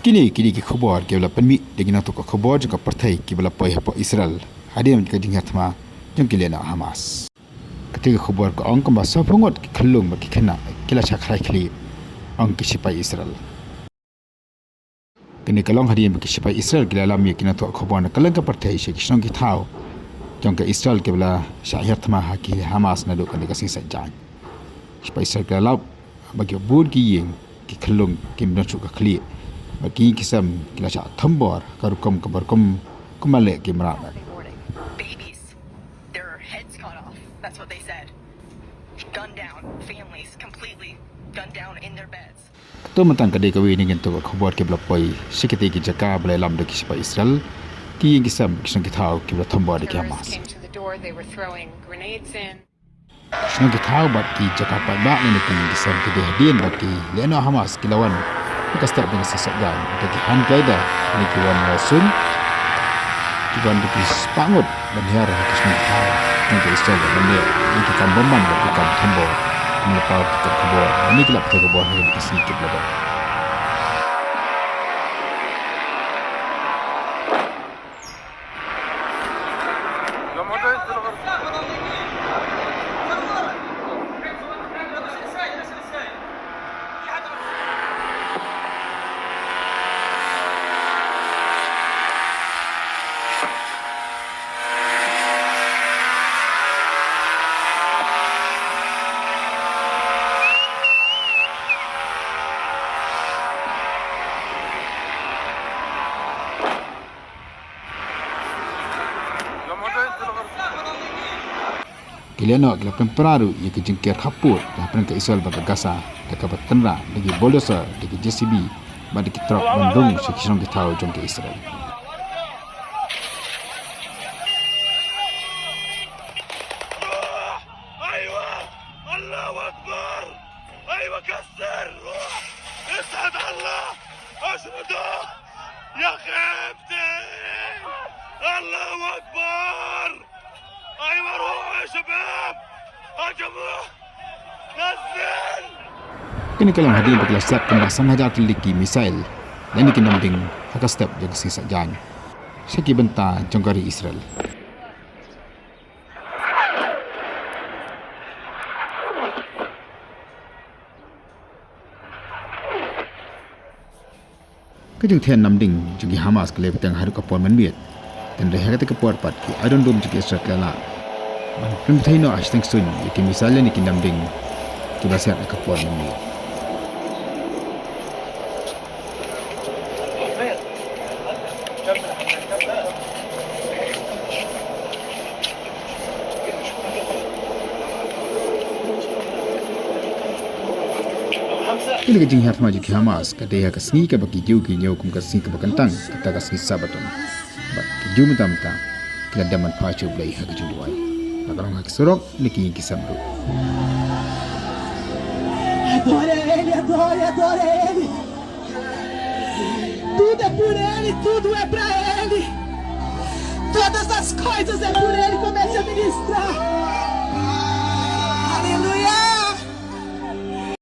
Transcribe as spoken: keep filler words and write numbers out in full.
Kine ki dei ki khubor kiba la pynmih da ki nongthoh ka khubor jong ka pyrthei kiba la poi hapoh Israel hadien ka jinghiar thma jong ki lehnoh Hamas. Katei ka khubor ka ong kumba sawphew ngut ki khyllung bad ki khynnah ki la shah khlai khlieh, ong ki shipai Israel. Kane ka long hadien ba ki shipai Israel ki la lam ïa ki nongthoh khubor na kylleng ka pyrthei sha ki shnong ki thaw jong ka Israel kiba la shah hiar thma ha ki Hamas naduh kane ka sngi Saitjaiñ. Shipai Israel ki la lap ba ki bun ki ïing ki khyllung kim don shuh ka khlieh bad ki ïing ki sem ki la shah thombor ka rukom kaba rukom kumba leh ki mrad. Babies, their heads cut off. That's what they said. Gunned down, families completely gunned down in their beds. Kato mynta ka dei kawei na ki nongthoh khubor kiba la poi sha kitei ki jaka ba la lam da ki shipai Israel, ki ïing ki sem ki shnong ki thaw kiba la thombor da ki Hamas. Came to the door, they were throwing grenades in. Shnong ki thaw bad ki jaka paidbah ne ki ïing ki sem ki dei hadien ba ki lehnoh Hamas ki la wan ha ka step jong ka sngi Saitjaiñ da ki hand glider ne ki wan la sum. Ki wan da ki spah ngut ban hiar ha ki shnong ki thaw jong ka Israel ban leh ïa ki kam bymman bad ki kam thombor. Kumba la paw ki khubor ne ki la paw khubor ha ki sngi kiba la dep. Ki lehnoh ki la pynpra ruh ïa ka jingker khappud hapdeng ka Israel bad ka Gaza da kaba tynrah da ki bulldozer, da ki J C B bad da ki trok ban rung sha ki shnong ki thaw jong ka Israel. أيوة! الله أكبر! أيوة، كسر! روح! اسعد الله! اشردوا! يا خيبتي! الله أكبر! أيوة، روح يا شباب! هجموا! نزل! Kane ka long hadien ba ki la sap kumba san hajar tylli ki missile lane ki namding ha ka step jong ka sngi Saitjaiñ sha ki bynta jong ka ri Israel. Ka jingthiah namding jong ki Hamas ka la bteng haduh ka por mynmiet. Hynrei ha katei ka por pat ki Iron Dome jong ki Israel ki la lah ban pynbthei noh ha shiteng suiñ ïa ki missile ne ki namding kiba siat ha ka por mynmiet. Kane ka jinghiar thma jong ki Hamas ka dei ha ka sngi kaba ki Jiw ki ñiew kum ka sngi kaba kyntang, kata ka sngi Sabbaton. Bad ki Jiw mynta mynta ki la dem ban phai sha U Blei ha ka jingduwai, la ka long ha ki surok ne ki ïing ki sem ruh. Adora ele, adora, adora ele. Tudo é por ele, tudo é pra ele. Todas as coisas é por ele, comece a ministrar.